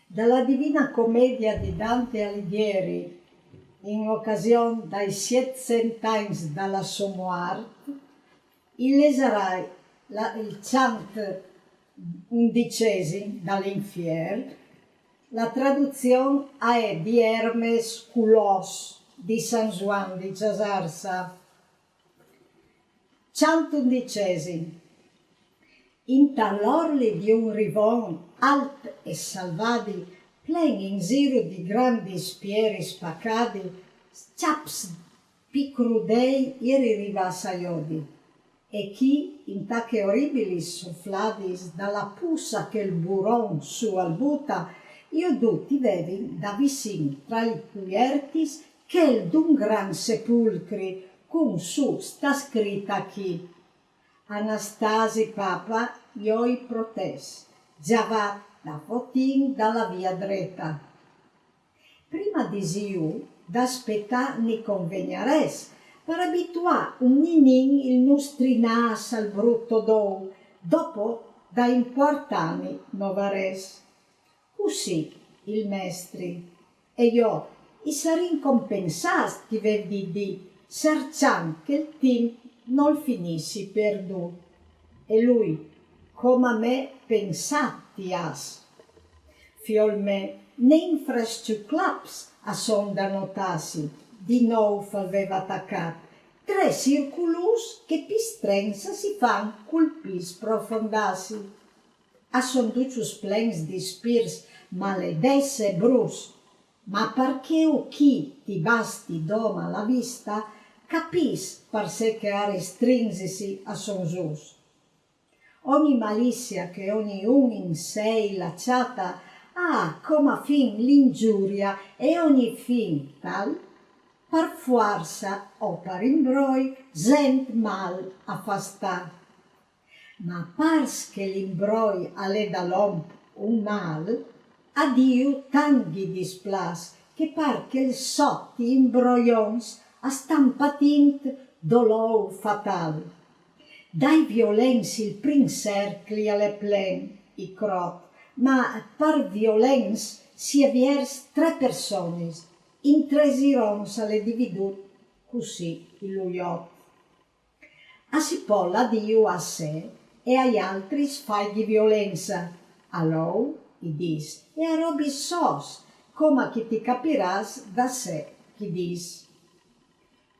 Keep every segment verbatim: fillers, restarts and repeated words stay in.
Da la Divina Commedia di Dante Alighieri, in ocasion dai sietcent agns da la sô muart, i lesarai la, il cjant undicesim da l'Infier, la traduzion a è di Hermes Culoz di San Zuan di Cjasarsa. Cjant undicesim. Intal orli di un rivon alt e salvadi, plen in ziru di grandis pieris pacadi, scjaps pi crudei i eri rivâts a jodi. E chi, inta che oribilis sofladis da la pussa che il buron sù al buta, jodût i vevin da visin tra li cuiertis chel d'un gran sepulcri cun sù sta scrita chi: Anastasi Papa joi protes, gjavât da Fotin da la via dreta. Prima di zî jù, da spetâ ni convegnarès, par abituâ un ninin il nustri nâs al brut odou, dopo da impuartâni novarès. Cussì il mestri e jo i sarìn compensâts di vêvdi dì, serçant che il timp nol finissi pierdût. E lui: Coma me pensât ti âs. Fiol me, ne infrascjoclaps a son da notâsi, di nouf al veva tacât, tre circulus che pi strensa si fan cul pi sprofondâsi. A son ducjus plens di spirts maledets e bruts, ma par che u chi ti basti doma la vista, capìs parsè che a restrinzisi a son zûs. Ogni malizia che ognun in sei la cjata à coma fin l'ingiuria e ogni fin tal, par fuarsa o par imbroi, zent mâl a fâ sta. Ma pars che l'imbroi al è da l'om un mâl, a Diu tant ghi displâs che par che il sot i imbrojons a stan patint dolou fatâl. Dai violents il prin cercli al è plen, i crot, ma par violents si è viers tre personis, in tre zirons al è dividût cussì il uiot. A si pol a Diu a se e ai altris fâi di violensa, a l'ou, i dîs, e a robis sôs, coma chi ti capirâs da se chi dîs.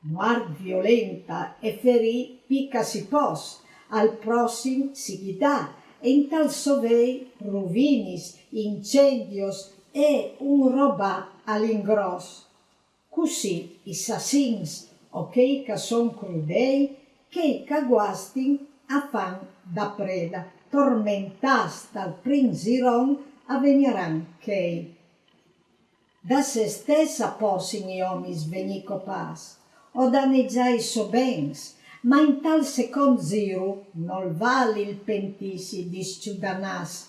Muart violenta e ferî pi ch'a si pos, al prossim si ghi dà, e intal so vei ruvinis, incendios e un robâ a l'ingros. Cussì i sassins, o chei ch'a son crudei, chei ch'a guastin a fan da preda, tormentâts tal prin ziron a vegnaran chei. Da se stes a possin i omis vegnî copâts, o danegjâ i so bens, ma intal secont ziru nol vâl il pentîsi di scjudanâs.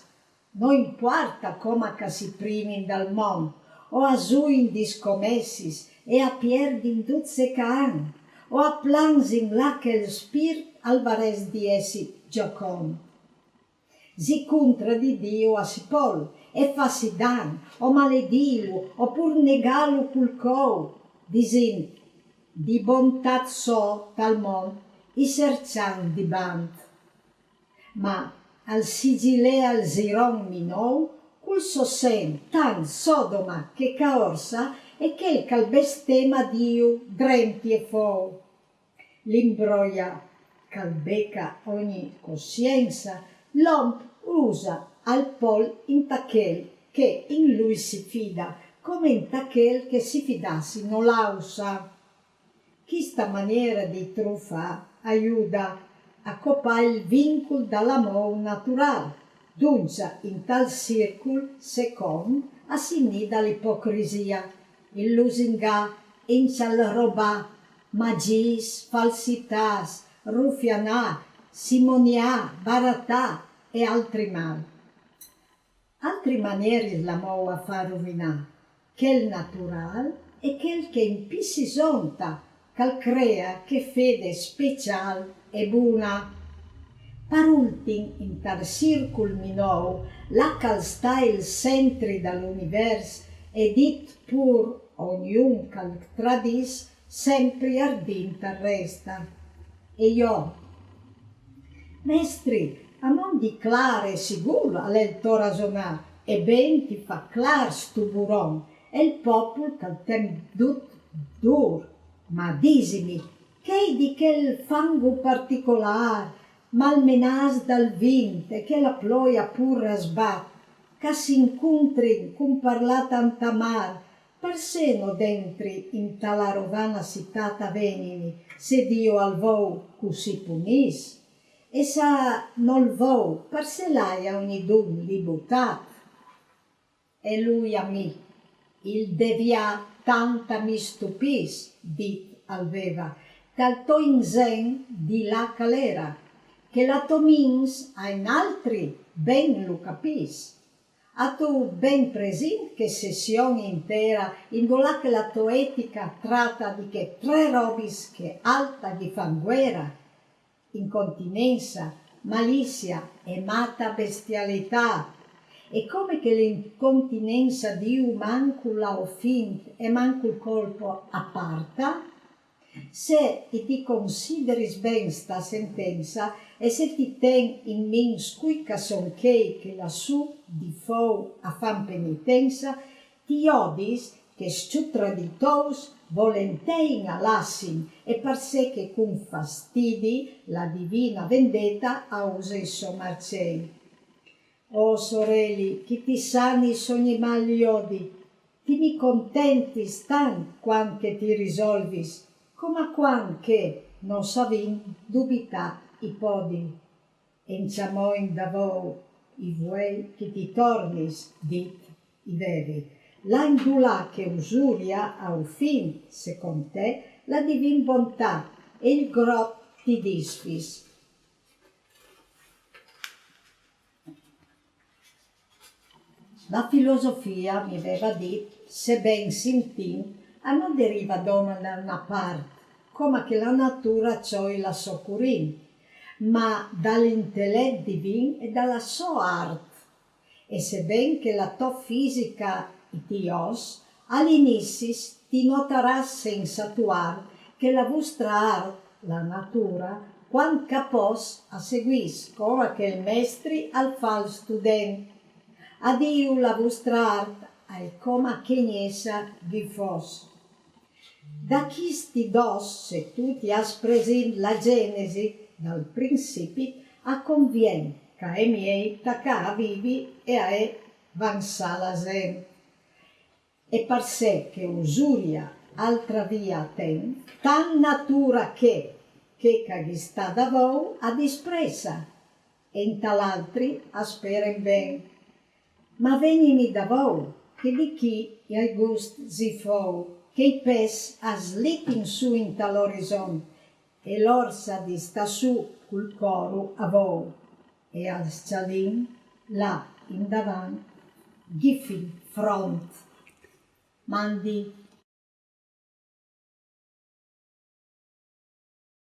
No impuarta coma ch'a si privin dal mont, o a zuin di scomessis e a pierdin dut ce ch'a àn, o a planzin là che il spirt al varès di essi giocont. Zî cuntra di Diu a si pol, e fâsi dan, o maledîlu, o pur negâlu cul cou, disint: di bontât sô tal mont i serçàn di bant. Ma al sigilea il ziron minou cul so sen tant sodoma che caorsa e chel ch'al bestema Diu drenti e fou. L'imbroia ch'al beca ogni cosciensa, l'om usa al pol inta chel che in lui si fida, come inta chel che si fidassi no l'ausa. Chista maniera di trufâ a juda a copâ il vincul dal amou naturâl, duncje intal circul secont a si nida l'ipocrisia, il lusingâ, intal robâ, magjiis, falsitâts, rufianâ, simoniâ, baratâ e altri mâl. Altri manieris l'amou a fâ ruvinâ, chel naturâl e chel che in pi si zonta, ch'al crea chê fede speciâl e buna. Par ultin, intal circul minou, là ch'al sta il centri dal univers, e dit pur ognun ch'al tradis, sempri ardint al resta. E jo: Mestri, a mondi clar e sigur al è il to rasonar, e ben ti fa clar stu buron, e il popul ch'al ten dut dur. Ma disimi, ch'ei di chel fangu particolar, malmenàs dal vint e che la ploia pur rasbat, ch'a s'incuntrin cun parlà tant amar, parcè no dentri inta la rovana citât a venimi, se Diu al vou cussì punìs? E s'a nol vou, parcè l'haia ognidun li butât? E lui a mi: il devià tant a mi stupìs, dit al veva, dal to inzen di là ch'al era, che la to mins a in altri ben lu capìs. Âtu ben presint che session intera indulà che la to etica trata di chê tre robis che alt a ghi fan guera? Incontinenza, malizia e mata bestialitât. E come che l'incontinenza Diu mancul la ofint e mancul colpo a parta? Se i ti consideris ben sta sentenza e se ti ten in mins cui ch'a son chei che lassù di fou a fan penitenza, ti jodis che s-ciù traditous volentei a lassin, e parcè che cun fastidi la divina vendeta a usa i so marcei. Oh soreli, chi ti sanis ogni mal jodi, ti mi contentis tant cuant che ti risolvis, coma cuant che no savint dubitâ i podi. E inciamoin davou i vuei chi ti tornis, dit i vevi, là indulà che usuria a u fin, secont te, la divin bontât e il grop ti disfis. La filosofia, mi veva dit, se ben s'intint, a no deriva doma da na part, coma che la natura cioi la so curint, ma dal intelet divin e da la so art. E seben che la to fisica i ti os, al inizi ti notarâs sensa tuar che la vustra art, la natura, cuant ch'a pos a seguìs coma che il mestri al fa al student. A Diu la vustra art a è coma che gnessa ghi fos. Da chisti dôs, se tu ti âs presint la genesi dal principi, a convien ch'a è miei tacâ a vivi e a è vansâ la zent. E parcè che usuria altra via a ten, tant natura che, che ch'a ghi sta davou a dispreza, e intal altri a speren ben. Ma vegnimi davou, che di chi i ai gust zi fou, che i pes a slitin su intal orizont, e l'orsa di sta su cul coru a vou, e al s-cjalin là indavant ghi fin front. Mandi